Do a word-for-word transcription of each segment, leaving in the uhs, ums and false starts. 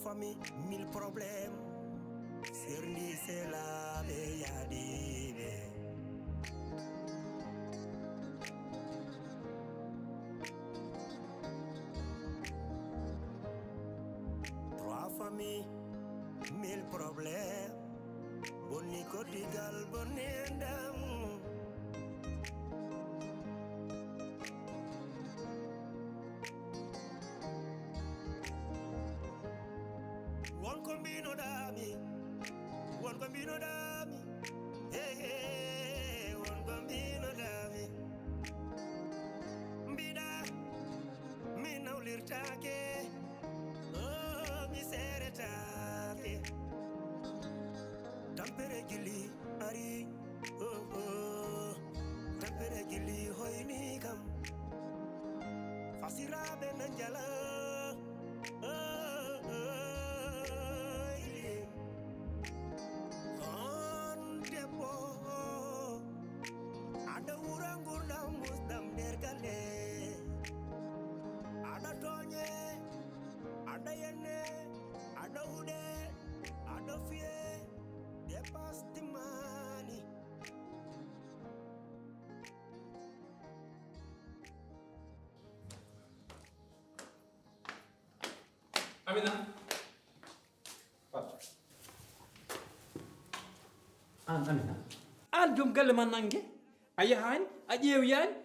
Famille, mille problèmes. Serndi selaaɓe yaadiiɓe. Trois familles, mille problèmes. Bonni koddigal, bonni enɗam. Won ko mbinoɗaami, won ko mbinoɗaami, he, he, won ko mbinoɗaami. Mbiɗa, mi nawlirtaake, oh, mi seeretaake. Tampere gili ari, oh, oh. Tampere gili hoyni kam. Fasiraaɓe na njala, oh, oh, yeah. On debbo, aɗa wura ngurdam musɗam nder galle. Aɗa tooñe, aɗa yenne, aɗa huɗe, aɗa fiye, dépasse timmaani. Amina. An Amina. An joom galle ma nange. A yahaani, a ƴeewoyaani.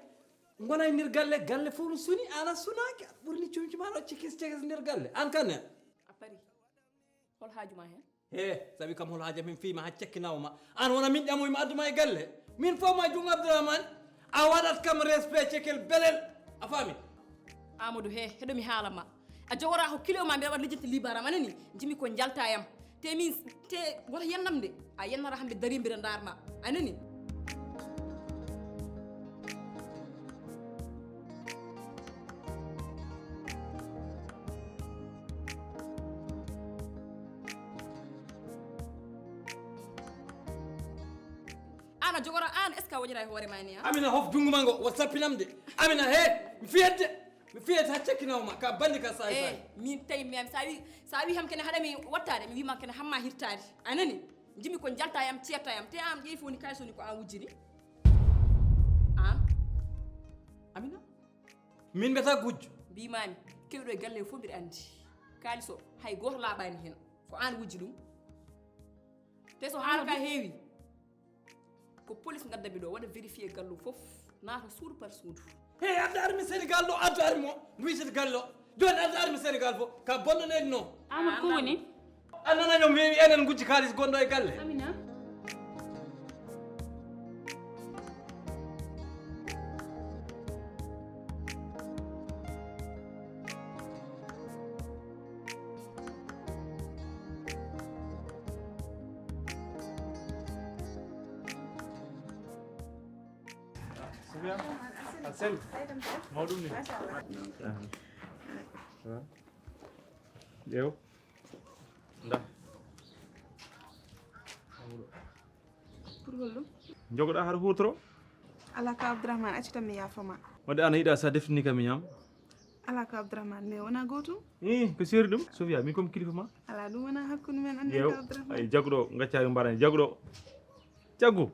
Ngona e nder galle, galle fof no suni, an a sunaaki. Aɗa ɓurni comci ma ɗo cekes cekes nder galle. An kan ne? A pari. Hol haaju ma heen? He, sabi kam hol haaju am heen fii ma haa cekkinaawo ma. An wona min ƴamoyi ma addu ma e galle. Min fof ma junngo Abdourahmane. A waɗat kam respect cekel belel. A faami? Amadou, he, heɗo mi haala ma. A jogora ko kilo ma mbiɗa waɗa lijjanti libaram, a nani? Jimi ko njalta yam. Te min, te wota yennam de. A yennata hamɓe dari mbiɗa ndaar ma. A nani? An a jogora an, est ce que a woñira e hoore ma ni? Amina, hof junngo ma ngo, wat sappinam de. Amina, he, mi fiyat de. Mi fiyat ha cekkinawma, ka bandi ka saay saay. Min tawi mi, sa wi, sa wi ham kene haɗa mi wattade, mi wima kene hamma hirtade. A nani? Jimi ko jalta yam, ciyata yam. Te am ƴeewi foni kay soni ko an wujjini. An? Amina? Min mbiyata gujjo. Mbimami, kewɗo e galle fof mbiɗa andi. Kalis o, hay goto laaɓani hen. Ko an wujji ɗum. Te so haala ka heewi, ko police ngadda mi ɗo, waɗa vérifier gallo fof, naata suudu par suudu. He, adda armi Sénégal ɗo, adda armi o, mbiyete gallo. Joni adda armi Sénégal fof, ka bonno neni no. Amadou, ko woni? A nana ñoom weewi enen gujji kaalis gonɗo e galle. Amina. Sofiane, a sel. Mawɗum ni. Ƴeew. Nda. Pour holɗum? Jogoɗa haɗa hutoro? Ala ka Abdourahmane, accu tan mi yaafo ma. Wadde an a yiɗa sa deftini kam mi ñaam? Ala ka Abdourahmane, mais wona gootum. Ih, ko seeri ɗum? Sofia, min comme kilifa ma. Ala ɗum wona hakkunde men, andi ka Abdourahmane. Ay, jagguɗo, gaccaari mbaɗani, jagguɗo. Jaggu.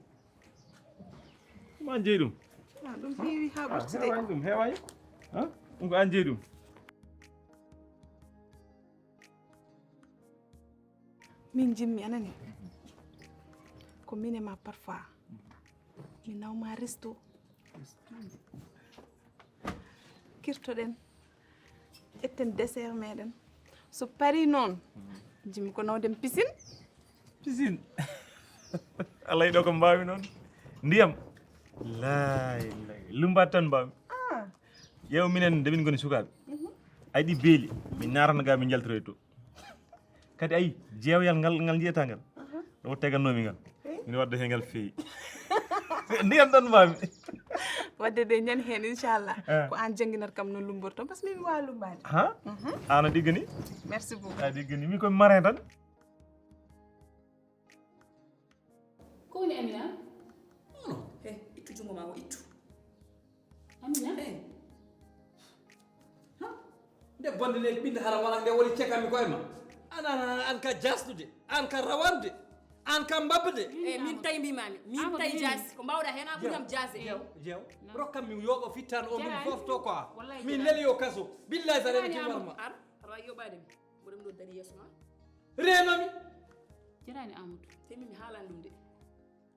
Ko an jeyi ɗum? Ah, ɗum heewi ha ɓurti de. Heewani ɗum, heewani. Ha? Ɗum ko an jeyi ɗum. Min jimmi, a nani? Ko min e ma parfois. Mi nawma resto. Kirtoɗen. Ƴetten dessert meɗen. So pari noon, jimi ko nawden piscine. Piscine? Alay ɗo ko mbawmi noon. Ndiyam. Lay, lay. Lumbat tan mbawmi. Ah. Ƴeew minen nde min ngoni sukaaɓe. Mhm. Ay ɗi beeli. Min naatana ga min njaltoroy to. Kadi ayi, jeewoyal ngal, ngal njiyata ngal. Aha. Ɗo tegannomi ngal. Eh? Min wadde he ngal feewi. Ndiyam ɗan mbami. Wadde de ñan hen, inchallah. Eh. Ko an jannginat kam no lumborto, parce que min mi wawa lumbade. Ha? Mhm. An a ɗiggani? Merci beaucoup. A ɗiggani. Min komi marin tan. Ko woni Amina? Non, non. He, ittu jungo ma o, ittu. Amina? He. Ha? Nde bonde nde ɓiɗɗo haram wala nde woni cekami koye ma. An, an, an, an ka jasɗude, an ka rawande, an ka mbabde. E min tawi mbimami, min tawi jaasi, ko mbawɗa hen a ɓuram jaase. Jeew, jeew. Rokkam mi yoɓo fittan o ɗum fof to quoi. Min leli yo kaso. Billahi sa remi timmarma. Ar, ara yoɓade mi. Mboɗo mi ɗo dari yeeso ma. Renami. Jarani Amadou. Te min mi haalani ɗum de.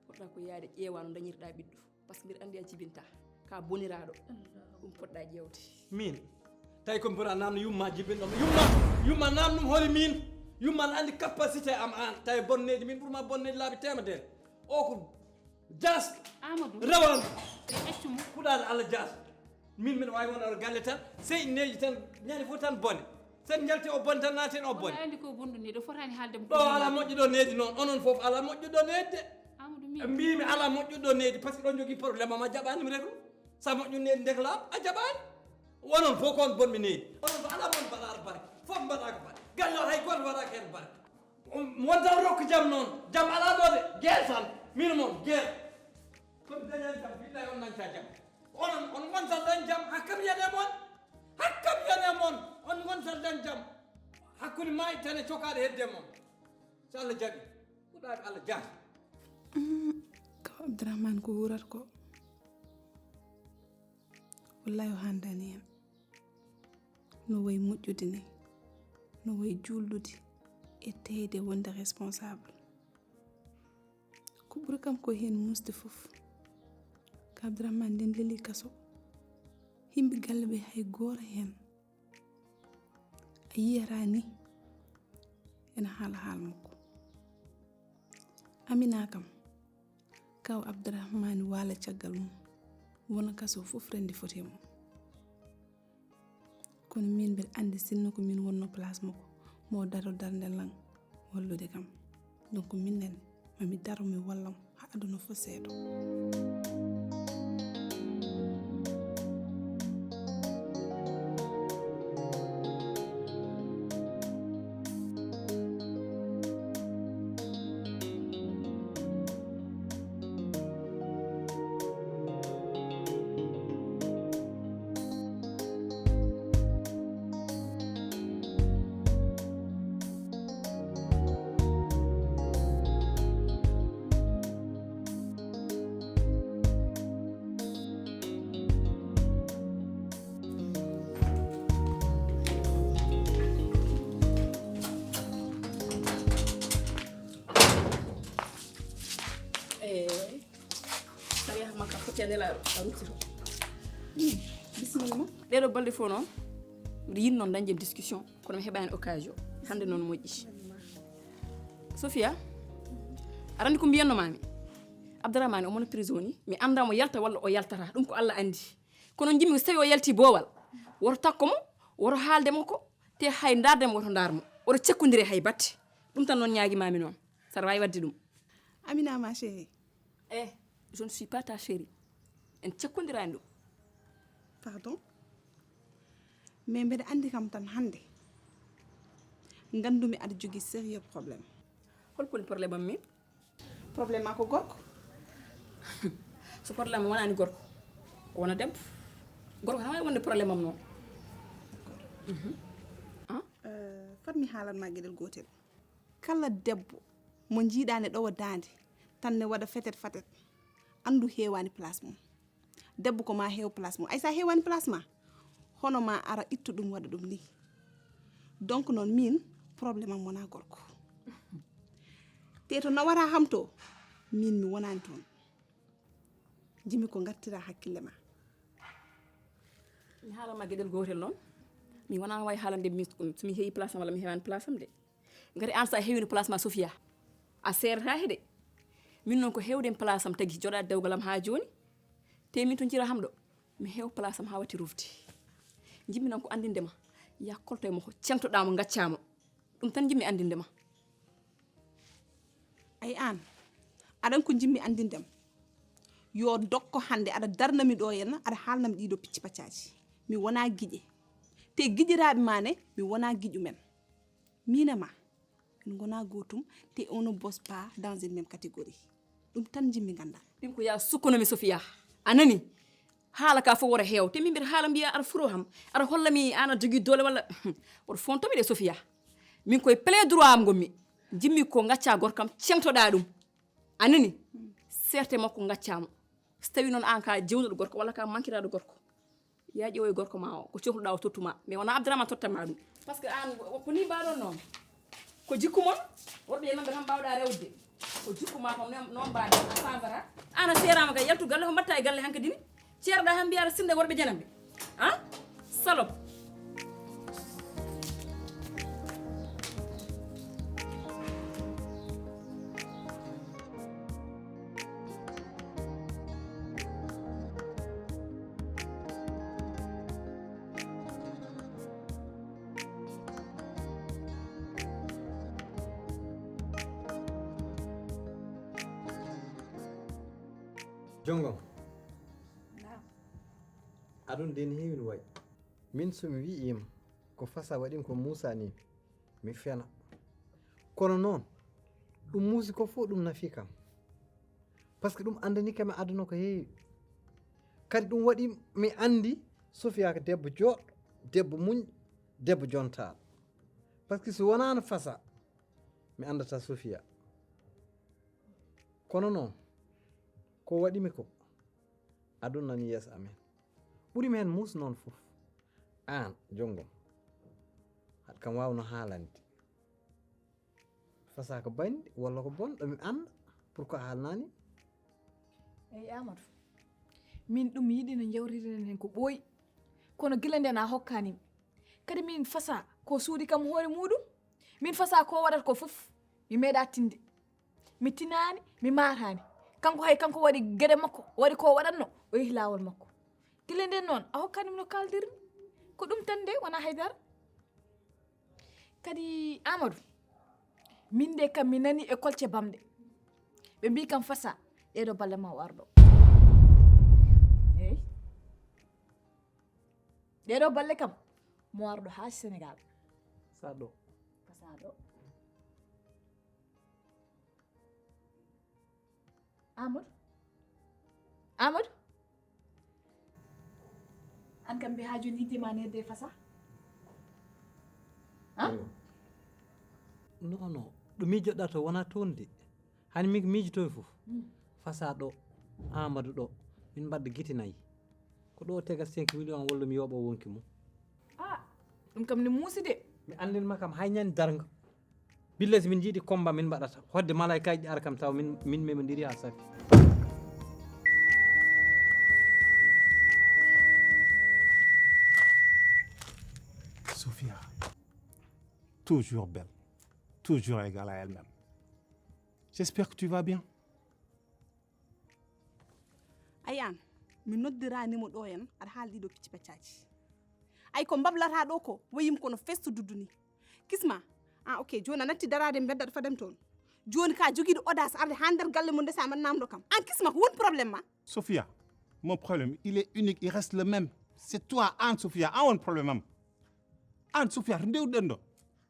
Poɗɗa ko yaade ƴeewa no dañirɗa ɓiɗɗo. Parce que mbiɗa anndi a jibinta ka boniraaɗo. Ɗum poɗɗa ƴeewde. Min tawi ko mboɗa namno yumma jibinɗo yumma. Yumma namnum holi min. Yumma ne anndi capacité am an tawi bonneeji min ɓurma bonneeji laabi temedere. O ko jas. Amadou. Rewan. Accumo. Kuɗaɗo allah jas. Min mbiɗa wawi wonde oɗo galle tan sey neeji tan ñande fof tan bone. Sen jalti o bone tan naati en o bone. Wona andi ko bonɗo ni ɗo fotani haalde mo. Ɗo ala moƴƴuɗo needi noon onon fof ala moƴƴuɗo needde. Amadou mi. Mbimi ala moƴƴuɗo needi par ce que ɗon jogui probléme am a jaɓanimi reglu. Sa moƴƴu needi ndek laaɓ a jaɓani. Onon fof kon bonmi needi onon fof ala mon mbaɗa arbare. Fof mbaɗa ko mbaɗa galle o hay goto waɗaka hen barke. Wonta rokko jam noon jam ala ɗo de guerre tan. Min moon guerre. Komi dañani jam billahi on nanca jam. Onon on gonta dañ jam hakkam yane moon. Hakkam yane moon on gonta dañ jam. Hakkunde ma ittane cokaɗe hedde moon. So allah jaɓi kuɗaɗo allah jaati. Kaw abdourahmane ko wurat ko. Wallahi o handani en. No wayi moƴƴude ni. No wayi juulɗude e teyde wonde responsable. Ko ɓuri kam ko heen muusde fof. Ka abdourahmane nden leli kaso. Yimɓe galle ɓe hay goora heen a yiyata ni. Ena haala haal makko. Amina kam kaw abdourahmane waala caggal mum. Wona kaso fof rendi foti e mum. Kono min mbeɗa anndi sinno ko min wonno place makko mo daro darnde lan wallude kam. Donc minen mami daro mi walla mo ha aduna fof seedo. Ɗeɗo balɗe fof noon mbiɗa yiɗi noon dañde discussion kono mi heɓani occasion. Hannde noon moƴƴi. Sofia, aɗa anndi ko mbiyanno mami? Abdourahmane omo wona prison ni mi annda mo yalta walla o yaltata ɗum ko allah anndi. Kono jimmi ko so tawi o yalti boowal woto takko mo, woto haalde mo ko te hay ndaarde mo woto ndaar mo. Oto cekkodire hay batte. Ɗum tan noon ñaagimami noon saɗa wawi wadde ɗum. Amina ma chérie. Eh, je ne suis pas ta chérie. En cekkodirani ɗum. Pardon? Mais mbeɗa andi kam tan hande ngandumi aɗa jogui sérieux problème. Hol koni problème am min? Problème ma ko gorko. So problème wonani gorko o wona debbo. Gorko tan wawi wonde problème am noon. Mhm. Ah? Euh, fat mi haalan ma gueɗel gotel. Kala debbo mo jiiɗa ne ɗowa daande tan ne waɗa fetet fatet, anndu heewani place mum. Debbo ko ma heew place mum, ay sa heewani place ma hono ma ara ittu ɗum waɗa ɗum ni. Donc noon min problème am wona gorko. Te to nawata ham to min mi wonani toon. Jimi ko gartira hakkille ma. Mi haalama geɗel gotel noon. Mi wona way haalande mi somi heewi place am walla mi heewani place am de. Ngati an sa heewino place ma Sofia a seerata he de. Min noon ko heewden place am tagi joɗade dewgal am ha joni. Te min to jira ham ɗo mi heew place am ha watti rufde. Jimmi noon ko andinde ma yakkolto e mo ko cengtoɗa mo gacca mo. Ɗum tan jimmi andinde ma. Ay an aɗan ko jimmi andindem. Yo dokko hande aɗa darnami ɗo henna aɗa haalnam ɗiɗo picci paccaji. Mi wona giƴe te giƴiraɓe ma ne mi wona giƴumen. Min e ma min gona gotum te on ne bosse pas dans une même catégorie. Ɗum tan jimmi ganda. Ɗum ko ya sukkonomi Sofia. A nani? Haala ka fof wota heew te min mbiɗa haala mbiya aɗa furo ham aɗa holla mi an aɗa jogui doole walla? Woto fontomi de Sofia. Min koye plein droit am ngonmi. Jimmi ko ngacca gorkam, ceŋtoɗa ɗum. A nani? Serte makko ngacca mo. So tawi noon an ka jewnuɗo gorko walla ka mankiraɗo gorko, ya ƴeewoy gorko ma o, ko cohluɗa o tottuma. Mais wona Abdourahmane tottanma ɗum. Parce que an ko ni mbaɗon noon. Ko jikku mon, worɓe e nanɓe tan mbawɗa rewde. Ko jikku ma kam noon, noon mbaɗa, a sensara. An a seerama kay, yaltu galle, ko mbatta e galle hankadi ni? Ceerɗa han mbiya aɗa sirde worɓe jananɓe. An? Salop. Jonngam. Naam. Aduna de ne heewi no wayi. Min so mi wiyiima ko Fasa waɗi ko Muusa ni, mi fena. Kono noon, ɗum muusi ko fof ɗum nafi kam. Parce que ɗum anndani kam e aduna ko heewi. Kadi ɗum waɗi mi anndi Sofia ko debbo jooɗɗo, debbo muñ, debbo jontaɗo. Parce que so wonaano Fasa, mi anndata Sofia. Kono noon, ko waɗi mi ko, aduna nani yeeso amen. Ɓuri mi heen muus noon fof. Aan, jonngam. Haɗ kam waawno haalande. Fasa ko banndi walla ko bonɗo mi annda. Pourquoi a haalnaani? Eyi, Amadou. Min ɗum mi yiɗi no njawtirden heen ko ɓooyi. Kono gila ndeen a hokkaani mi. Kadi min Fasa ko suuɗi kam hoore muuɗum. Min Fasa ko waɗata ko fof. Mi meeɗa tinde. Mi tinaani, mi maataani. Kanko hay kanko waɗi geɗe makko, waɗi ko waɗatno, o yehi laawol makko. Gila ndeen noon, a hokkaani mi no kaaldirmi. Ko ɗum tan de, wonaa hay dara. Kadi Amadou, min de kam mi nani e kolce bamɗe. Ɓe mbii kam Fasa, ɗeeɗo balle ma o arɗo. Eey. Ɗeeɗo balle kam, mo arɗo haa Senegal. Sa ɗo. Fasa ɗo. Amadou? Amadou? An kam mbi haa jooni yiɗde ma neerde e Fasa? Han? Non, non. Ɗo miijoɗa to wona toon de. Hani min ko miijotoomi fof. Hmm. Fasa ɗo, Amadou ɗo. Min mbaɗa gite nayi. Ko ɗo o tegal cinq millions walla mi yooɓa wonki mum. Ah, ɗum kam ne muusi de. Mi anndin ma kam hay ñande darnga. Billahi, so min njiidi combat min mbaɗata. Hodde malaykaaji ɗi ara kam taw min, min memondiri haa safi. Sophia, toujours belle, toujours égale à elle-même. J'espère que tu vas bien. Ay aan, mi noddirani mo ɗo en, aɗa haala ɗiɗo picci paccaji. Ay ko mbablata ɗo ko, wayim kono festo duddu ni. Kisma, ah ok, joni a natti darade mbedda aɗa fadami toon. Joni ka jogiiɗo audace arde ha nder galle mum ndesa man namdo kam. An Kisma ko woni problème ma? Sophia, mon problème, il est unique, il reste le même. C'est toi, Anne Sophia, an woni problème am. Anne Sophia, to ndewɗen ɗo.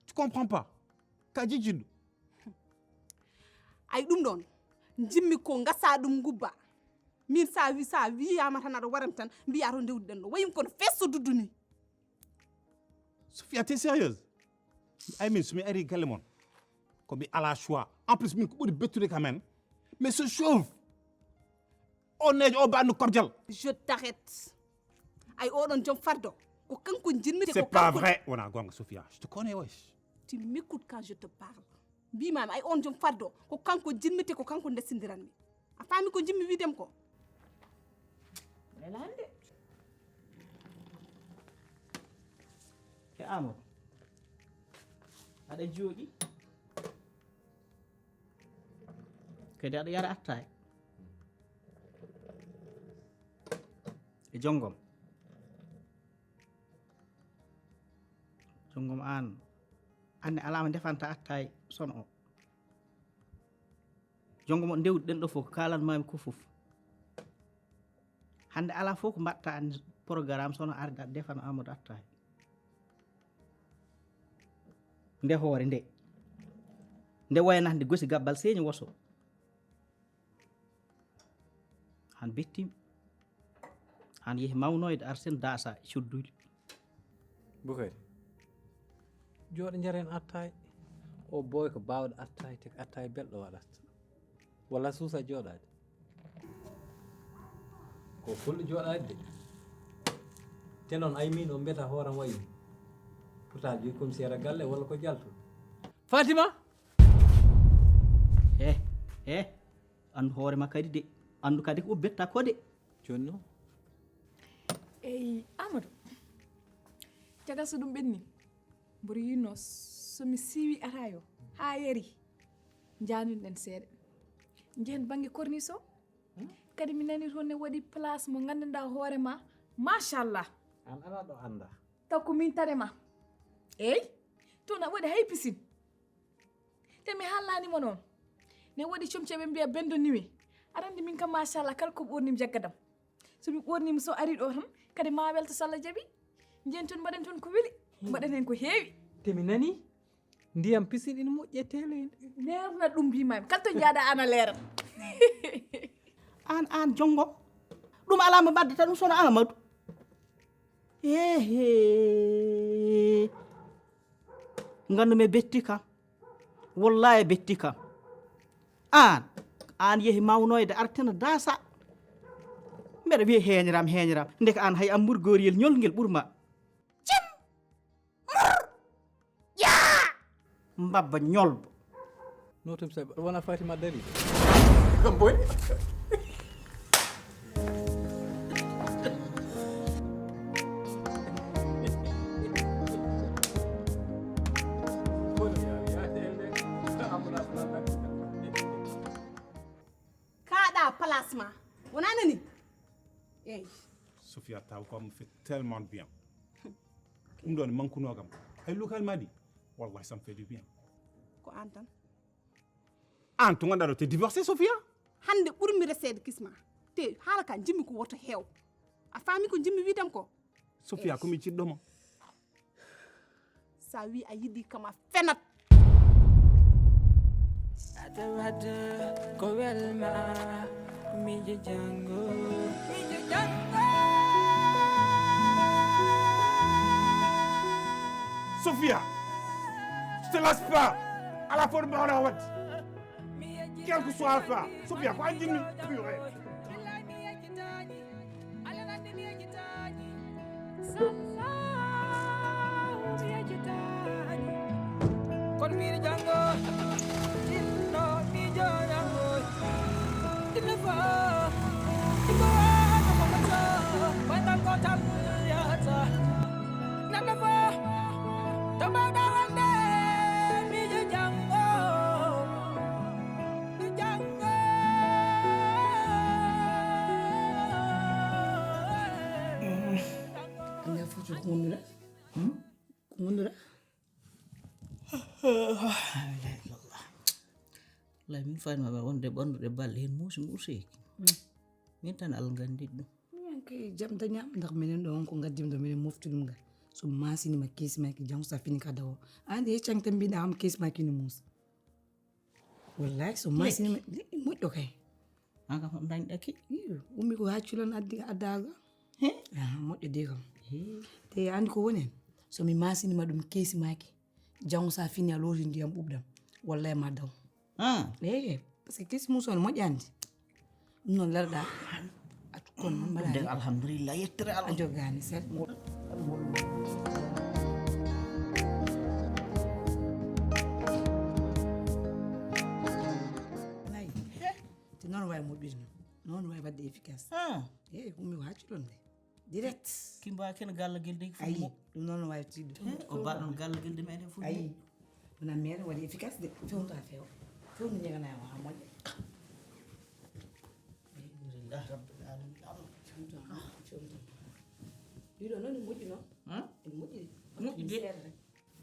Tu comprends pas? Ka jijjinɗo. Ay ɗum ɗon, jimmi ko gasa ɗum ngubba. Min sa wi, sa wiyama tan aɗa waram tan, mbiya to ndewɗen ɗo. Wayim kono festo duddu ni. Sophia, t'es sérieuse? Ay min, so mi ari galle mon, ko mi ala choix. En plus, min ko ɓuri bettude kam en. Mais ce chauve, o neejo, o banno kobjal. Je t'arrête. Ay oɗon joom fardo, ko kanko jinmi te ko kanko. C'est pas vrai, wona gonga, Sophia. Je te connais, wesh. Tu m'écoutes quand je te parle. Mbimami, ay on joom fardo, ko kanko jinmi te ko kanko ndesindiranmi. A faami ko jinmi wiidem ko? Welande. Ke Amadou, aɗa jooɗi. Kadi aɗa yara attaaya. E jonngom. Jonngom aan, aan ne alaa mo ndefanta attaay sono o. Jonngom o ndewɗen ɗo fof, ko kaalan maami ko fof. Hannde alaa fof ko mbaɗta aan programme sono arde aɗa defano Amadou attaay. Nde hoore nde. Nde wayna nde gosi gabbal seeñi woso. Han bettim. Han yehi mawnoyde arsen daasa e cudduuli. Bukari. Jooɗo njaren attaay. O boy ko baawɗo attaay, te ko attaay belɗo waɗata. Walla suusa jooɗaade. Ko fulɗo jooɗaade de. Te noon ay miin o mbeta hooram wayi. Pourtant joyi commissaire galle walla ko jalto. Fatima! He, he, anndu hoore ma kadi de. Anndu kadi ko betta ko de. Jooni noon. Eyi, Amadou. Caggal so ɗum ɓenni, mboɗo yiɗno so mi siiwi ataay o haa yari, njaanduɗen seeɗa. Njehen bannge corniche o. Hmm? Kadi mi nani toon ne waɗi place mo nganndanɗaa hoore ma, machallah. Aan alaa ɗo anndaa. Taw ko min tane ma. Eyi, toon a waɗi hay piscine. Te mi haalnaani mo noon. Ne waɗi comci ɓe mbiya bendo niwi. Aɗa anndi min kam machallah kala ko ɓoornimi jaggadam. So mi ɓoornima so ari ɗo tan kadi ma welto so Allah jaɓi. Njiyen toon mbaɗen toon ko weli. Mbaɗen heen ko heewi. Te mi nani ndiyam piscine ina moƴƴi e teele en. Leerna ɗum mbimami. Kala to njaaɗa ana leeran. Aan, aan jonngo. Ɗum alaa mo mbaddata ɗum sono Amadou. Ehe. Nganndu mi betti kam. Wallahi betti kam. Aan, aan yehi mawnoyde artena daasa. Mbeɗa wiya heeñram, heeñram. Ndeke aan hay ammur gooriyel ñolngel ɓurma. Cim! Mur! Ƴaa! Mbabba ñolbo. Notum sabi wona Fatima dari. Kam boy. Kaaɗa place ma. Wona nani? Eyi. Sofia taw ko am fait tellement bien. Ɗum ɗon mankuno kam. Ay local madi. Wallahi ça me fait du bien. Ko an tan. An to ganduɗa te divorcé Sofia. Hande ɓurmi reseede kisma. Te haala ka jimmi ko woto heew. A faami ko jimmi wiidam ko? Sofia ko mi jiɗɗo ma. Sa wi a yiɗi kam a fenat. Ata wada ko welma mijo jango. Mijo jango. Sofia, je te lâche pas. Ala fo ɗum ɓe wona wadde. Quel que soit alpha, Sofia ko an jimmi. Pure. Kono miɗo janngo, tinno mijo janngo. Tinno fo, iko wano ko moto, waytal gotal yata. Nanda fo, to mbawɗa wonde, mijo janngo. Anda futu ko wonduɗa? Hmm? Ko wonduɗa? La ilaha illallah. Wallahi min fami ma wonde ɓanduɗe balle hen muusi muuseeki. Hmm. Min tan Allah gandi ɗum. Min kay jam dañama ndax minen ɗo on ko gaddimi ɗo minen mofti ɗum ga. So masini ma keesi ma ki jam sa fini ka dawo. Andi he cang tan mbiɗa am keesi ma ki no muusi. Wallahi so masini ma moƴƴo kay. An kam hoɗo dañɗaki? Iyo, ummi ko hacculon addi addaga. He? Ah, moƴƴo de kam. He. Te andi ko woni hen? So mi masini ma ɗum keesi ma ki. Jango sa fini a looti ndiyam ɓuɓɗam. Wallahi ma daw. Ah. Eh, parce que keesi mum son moƴƴandi. Ɗum noon lerɗa. A tukkoon noon mbaɗa. Ɗum alhamdulillah yettere Allah. A jogaani sel. Nayi. Te noon wawi moƴƴude noon. Noon wawi wadde efficace. Ah. Eh, ummi ko haccuɗon de. Direct. Kimba ken gallagel de. Ayi, ɗum noon wawi tiɗɗo. Eh, o baɗon gallagel de meɗen fu. Ayi. Wona mere waɗi efficace de. Fewta few. Fewnu ñegana o ha moƴƴa. Alhamdulillah rabbil alamin. Fewta, fewta. Ɗiɗo noon ne moƴƴi noon. Hmm? Ne moƴƴi. Moƴƴi de. Seeɗa rek.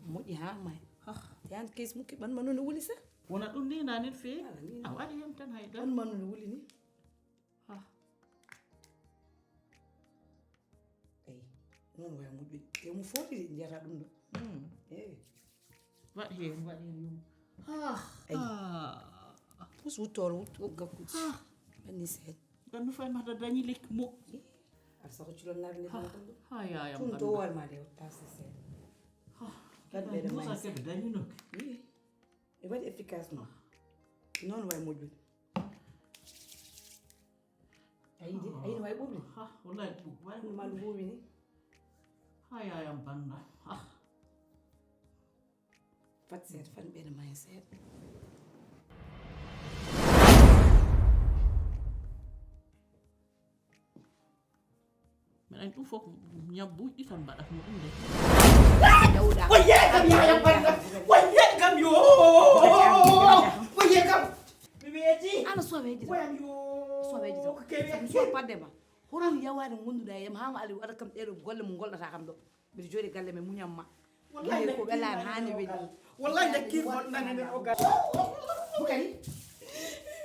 Moƴƴi ha may. Ah. Yan kees mukki ɓan manu ne wuli sa. Wona ɗum ni nanen feewi. Ala ni. A waɗi hen tan hay dara. Ɓan manu ne wuli ni. Ah. Eyi, noon wawi moƴƴude. Te mo foti de, njiyata ɗum ɗo. Hmm. Eyi. Waɗ heen, waɗ heen yum. Ah, eyi. Ah. Pus wuttooro, wut-, wogga kuuci. Ah. Ɓanni seeɗa. Ɓanni fay mata dañi lekki moƴƴi. Aɗa saka culol naɓe nder ɗum ɗo. Ah, yaya. Tun to wal ma de, o tasi seeɗa. Ah. Kadi ɓe ɗo Musa mari kadi dañi no. Eyi. E waɗi efficacement. Noon way moƴƴude. A yiɗi, a yiɗi way ɓuuɓde? Ha, wallahi ɗum way. Ɗum man ɓuuɓi ni. Ha, yayam banda. Ha. Fat seeɗa, fan ɓeyda ma hen seeɗa. Mbeɗa anndi ɗum fof ko ñabbuuji ɗi tan mbaɗata mo ɗum de. Dawda. Waye kam yaya banda. Waye kam yo. Waye kam. Mi weeti. Ana soweji tan. Wayam yo. Soweji tan. Ko kewi. Sabu so padde ma. Hono yawaade gonduɗa e yam haa ngo ali waɗa kam ɗeɗo golle mo golɗata kam ɗo. Mbiɗa jooɗi galle men muñam ma. Wallahi ko welaani haa ne weli. Wallahi nde kiir gonɗan e nder o galle. Bukari.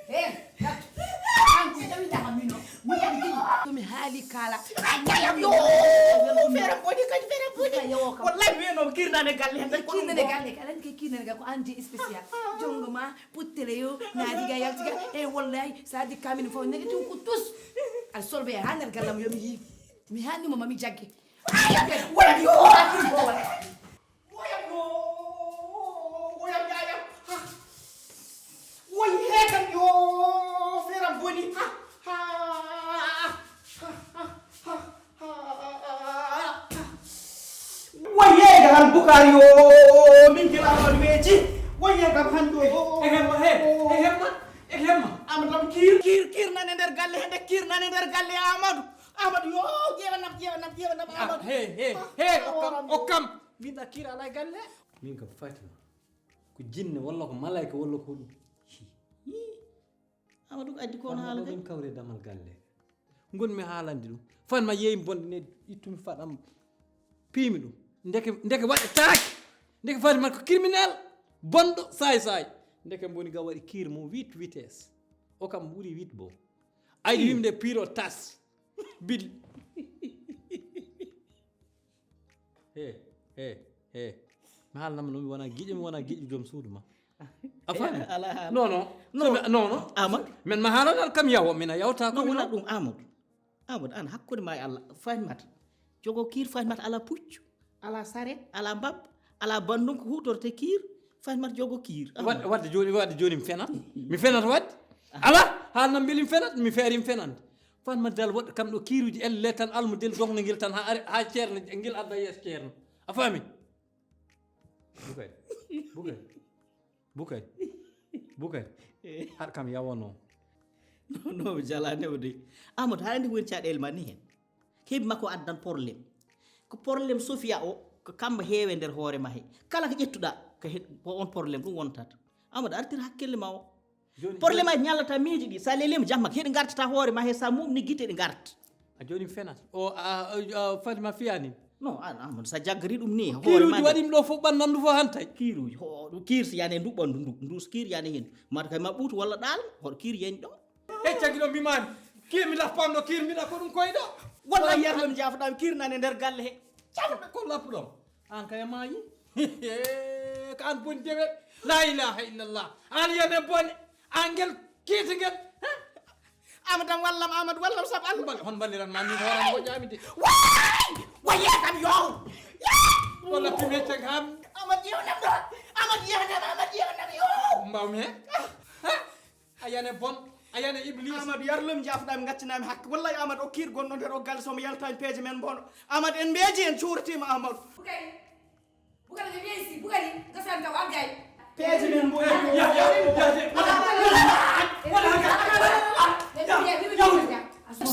He, an ko ɗawi dama mino. Muñam gidi. To mi haali kala. Ayayam yo. Fere boni kadi fere boni. Wallahi mi no kiir nan e galle hen. Kiir nan e galle kala ke kiir nan e galle ko an je spécial. Jongo ma puttele yo na diga yaltiga. E wallahi sa di kamini fo ne tu ko tus. Al solbe haa nder gallam yo mi yi. Mi haani mo mami jagge. Woyam yo, woyam yo, woyam yo, woyam yayam. Woy heekan yo, feram boni. Ha, ha, ha, ha, ha, ha. Woy heega han Bukari yo, min gila on weeji. Woy heegam han ɗo. E hemma, he, e hemma, e hemma. Amadou Lam kiir, kiir, kiir nan e nder galle, hende kiir nan e nder galle Amadou. Amadou yo, ƴeewanam, ƴeewanam, ƴeewanam, Amadou. He, he, he, okkam, okkam. Min ɗa kiir ala e galle. Min kam Fatima, ko jinne walla ko malayka walla ko ɗum. Amadou ko addi ko on haala kay. Min kawre damal galle. Ngon mi haalande ɗum. Fan ma yeeyim bonde ne ittumi faɗam. Piimi ɗum. Ndeke, ndeke waɗe taake. Ndeke Fatima ko criminel. Bonɗo, saay saay. Ndeke mboni ga waɗi kiir mo huit vitesse. O kam ɓuri huit bo. Aydi wimde piro tas. Bil. He, he, he. Mi haalnama no mi wona giƴo, mi wona giƴo joom suudu ma. A faami? Ala haala. Non, non. Non. So mi, non, non. Amadou. Men ma haalana kam yawo, mina yawta ko wona ɗum Amadou. Amadou, an hakkunde ma e Allah, Fatimata. Jogo kiir Fatimata ala puccu, ala saret, ala mbab, ala bandum ko hutorte kiir, Fatimata jogo kiir. Amadou. Wadde, wadde joni, wadde joni mi fenat. Mi fenat wadde? Ala, haalnam mbeli mi fenat, mi feeri mi fenande. Fan ma dal woɗɗo kam ɗo kiiruji elle tan almudel dognogel tan ha are, ha ceerno ngel adda yeeso ceerno. A faami? Bukay. Bukay. Bukay. Bukay. Haɗ kam yawono. No, no, mi jala newde. Amadou, haɗa andi ko woni caɗele ma ni hen. Heɓi makko addan problème. Ko problème Sofia o, ko kamba heewe nder hoore ma he. Kala ko ƴettuɗa, ko he, ko on problème ɗum wontata. Amadou, artir hakkille ma o. Joni, problème joni aji ñallata miiji ɗi, sa lelima jamma, heɗi gartata hoore ma he, sa mumni gite ɗi garta. A joni mi fenat. O, a, a, a, Fatima fiyani. Non, an, an, sa jaggari ɗum ni, hoore ma kiiruji waɗi ɗum ɗo fof ɓannandu fof hantay. Kiiruji, ho, ɗum kiir si yani e ndu ɓanndu ndu, ndu so kiir yani hen. Mata kay ma ɓuutu walla ɗaal, hoto kiir yani ɗo. Hecca giɗo mbimani, kiir mi lappam ɗo, kiir mbiɗa ko ɗum koyɗo. Walla yarlam jaafoɗam kiir nane nder galle he. Jaafoɗa ko lappuɗo. An kay a maayi. Ko an boni dewe. La ilaha illallah. An yene bone. An ngel kiiti ngel. Ha? Amadou am wallam, Amadou wallam sabu Allah. Hon balliran ma min hooram ko ƴaami de. Way! Waye kam yo. Wala pime cag ham. Amadou yewnam ɗo. Amadou yewnam, Amadou yewnam yo. Mbawmi he? Ha? A yane bon, a yane iblis. Amadou yarlum jafɗam gaccinami hakke. Wallahi Amadou o kiir gonɗo nder o galle somo yaltani peeje men mbono. Amadou en mbeeji en cuurtima Amadou. Bukari, Bukari ne weesi, Bukari gasan taw algay. Peeje men mbono. Ya, ya, ya, ya.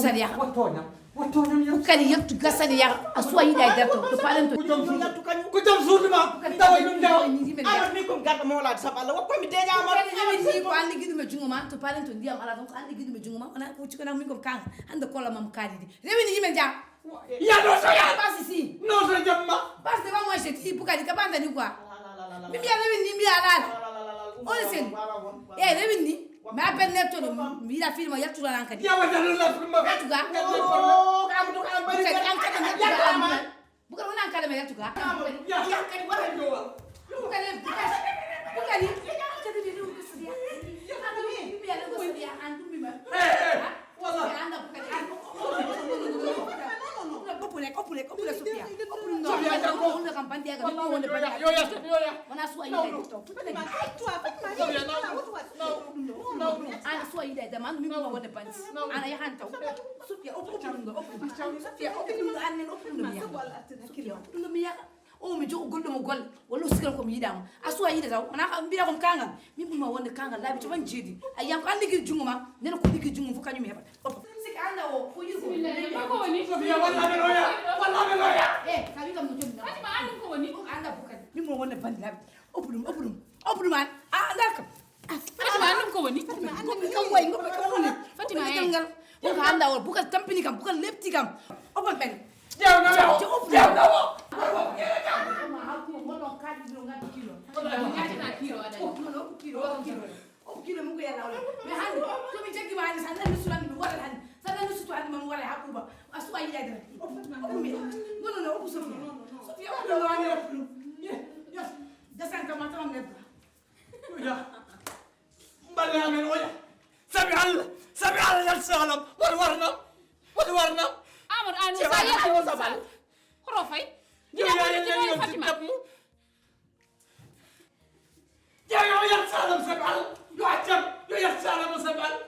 Sariya. Wattoñam. Wattoñam yo. Bukari yettu gasani ya. A suwa yiɗa e darto. To palen to. Ko jom suudu. Ko jom suudu ma. Tawa ɗum jaw. Amadou ni ko garɗo mawlaade sabu Allah. Wakko mi deña Amadou. Bukari ni ko an ligi ɗum e jungo ma. To palen to ndiyam ala ton ko an ligi ɗum e jungo ma. Ona ko cikana min ko kan. Hande kola mam kadi. Rewini yimɓe nja. Ya no so ya. Basi si. No so jamma. Basi de ba moi je ti Bukari ka banda ni quoi. Mimi ya rewini mi ya lala. Ole sen. Eh rewini. Ma ben netto do mi la film ya tu la kadi. Ya wa da la film. Ya tu ga. Ka am tu ka am bari. Ka am ka na. Bukari wona an kala me yaltuga. Ya, ya, kadi wara ɗo wa. Bukari, Bukari, Bukari, kadi mi ɗum ko sodiya. An ɗum mi yalla ko sodiya, an ɗum mi ma. Eh, eh, wala. An ɗum Bukari, an ɗum. Ɗum ɗum ɗum. Opule, opule, Sofia. Opule, no. Sofia, no, no, no, kam bandi aga, mi wonde bandi. Yo, yo, yo, yo. Wona suwa yiɗa e to. Fatima, calme-toi, Fatima. Sofia, no, no, no, no. Ana suwa yiɗa e dama, mi wonde bandi. Ana yahan taw. Sofia, opule, opule, opule. Sofia, opule, an nen opule, mi yaha. Sofia, opule, mi yaha. O mi jogo golle mo golle. Wala o sigal ko mi yiɗa mo. A suwa yiɗa taw. Wona ka mbiɗa ko kangal. Mi ɓurma wonde kangal laabi to ban jeedi. A yam ko an ligir jungo ma. Nena ko ligir jungo fof kañum heɓa. Siki anda o ko yirgo. Ko woni? Sofia, walla amen oya. Walla amen oya. Eh, ka wi kam no jom na. Fatima, an ko woni? Anda bukani. Min mo wonde bandiraɓe. Oppu ɗum, oppu ɗum. Oppu ɗum an. A anda kam. Fatima, an ko woni? Ngoppi kam way, ngoppi kam woni. Fatima, eh. Ngal. Ko anda o bukal tampini kam, bukal lepti kam. Oppan ɓen. Jew na mo. Jew oppu. Jew na mo. Ma hakku mo non kadi ɗo ngaddi kilo. Ngaddi na kilo ada. Oppu kilo, oppu kilo. O kilo mun ko yalla wala. Mais hande, to mi jaggi ma hande, sa nanni sulan mi wala hande. Sa nanni sutu hande, mam wala ha buba. A suwa yiɗa dara. Oppu mi. Non, non, non, oppu Sofia. Sofia, oppu no ane oppu. Yes, yes. Dasan kama tamam nebba. Oya. Mballe amen oya. Sabi Allah, sabi Allah yal salam. Wala warna. Wala warna. Amor an sa yalla sabal. Horo fay. Yo ya ya ya Fatima. Jeew yo yar salam sabi Allah. Yo accam yo yar salam sabi Allah.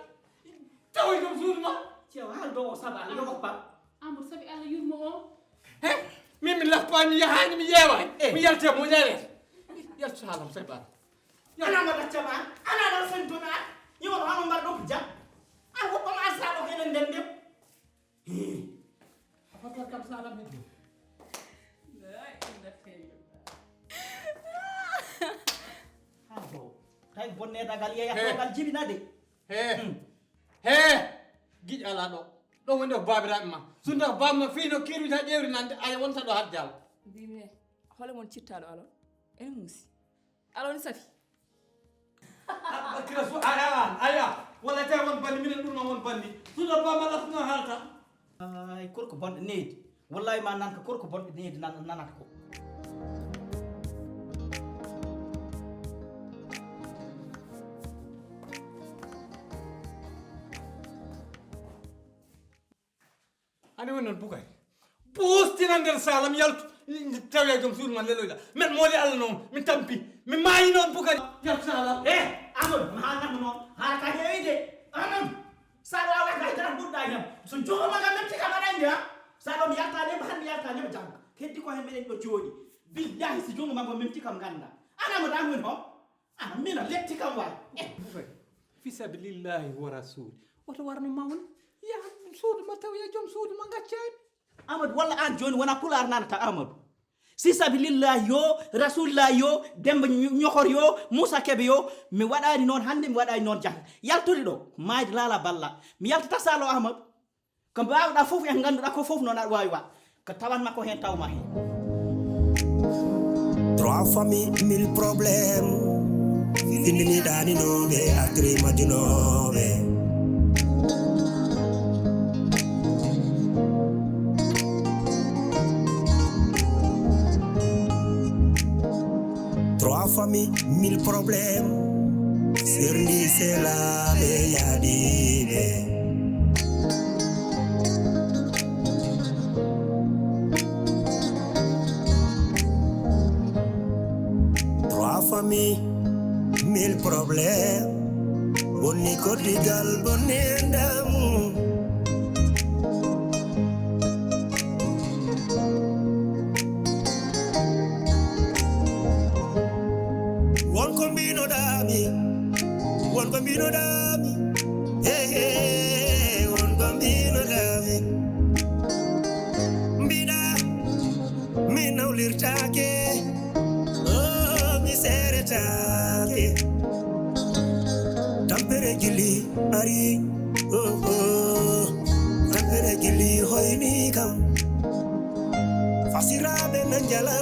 Tawi ɗum suudu ma. Ceew hal ɗo o sabi Allah yo oppa. Amadou sabi Allah yurmo o. He min mi lappani yahani mi yeewani. Eh. Mi yalte mo yare. Yar salam sabi Allah. Ana mo ɗaccama ana ɗo sen dona. Yo hono mbar ɗo jam. A woɗɗo ma sa ɗo henen nden dem. Afatar kam salam hedde. Hato. Tawi bonne dagal yeya. He. Togal jibina de. He. Hmm. He. Giƴ ala ɗo. Ɗo woni ko babiraɓe ma. Sunda ko bamma fino kirwita ƴewri nande ay wonta ɗo hadde Allah. Mbimi hole mon cittaɗo alon. Ene muusi. Alon safi. Bakira su aya an aya. Wala tawi won bandi minen ɓurno won bandi. Sunda bamma ɗa suna halta. Ay korko bonɗo neydi. Wallahi ma nanka korko bonɗo neydi nan nanata ko. Ani woni noon bukay. Bustina nder salam yaltu. Tawi e joom suudu ma leloyla. Men mooli Allah noon. Min tampi. Mi maayi noon bukay. Yaltu salam. Eh, Amadou, mi haalnama noon. Haala ka heewi de. Amadou. Sa ɗo ala ka dara ɓurɗa ñam. So jogo ma ngam memti kam aɗa andi ha. Sa ɗo mi yalta ñam han mi yalta ñam jam. Heddi ko hen meɗen ɗo jooɗi. Billahi si jogo ma ngo memti kam ganda. Ana mo ɗan woni ho. Ana mina letti kam waay. Eh. Bukay. Fi sabilillahi wa rasuli. Woto warno mawni. Ya suudu ma tawi e joom suudu ma gaccani. Amadou walla an joni wona pulaar nanata Amadou. Si sabilillahi yo, rasulillah yo, Demba Ño-, Ñohor yo, Moussa Kebe yo, mi waɗani noon hannde, mi waɗani noon janngo. Yaltude ɗo, maayde laala balla. Mi yaltata Salo Amadou. Ko mbaawɗa fof e ngannduɗa ko fof noon aɗa waawi waɗ. Ko tawanma ko heen tawma heen. Trois familles, mille problèmes. Findiniɗaninooɓe, artiri majjunooɓe. Trois familles, mille problèmes. Serndi selaaɓe yaadiiɓe. Trois familles, mille problèmes. Bonni koddigal, bonni enɗam. Won ko mbinoɗami, won ko mbinoɗami. He, he, won ko mbinoɗami. Mbiɗa mi nawlirtaake, oh, mi seeretaake. Tampere jilli ari, oh, oh. Tampere jilli hoyni kam. Fasiraaɓe na njala.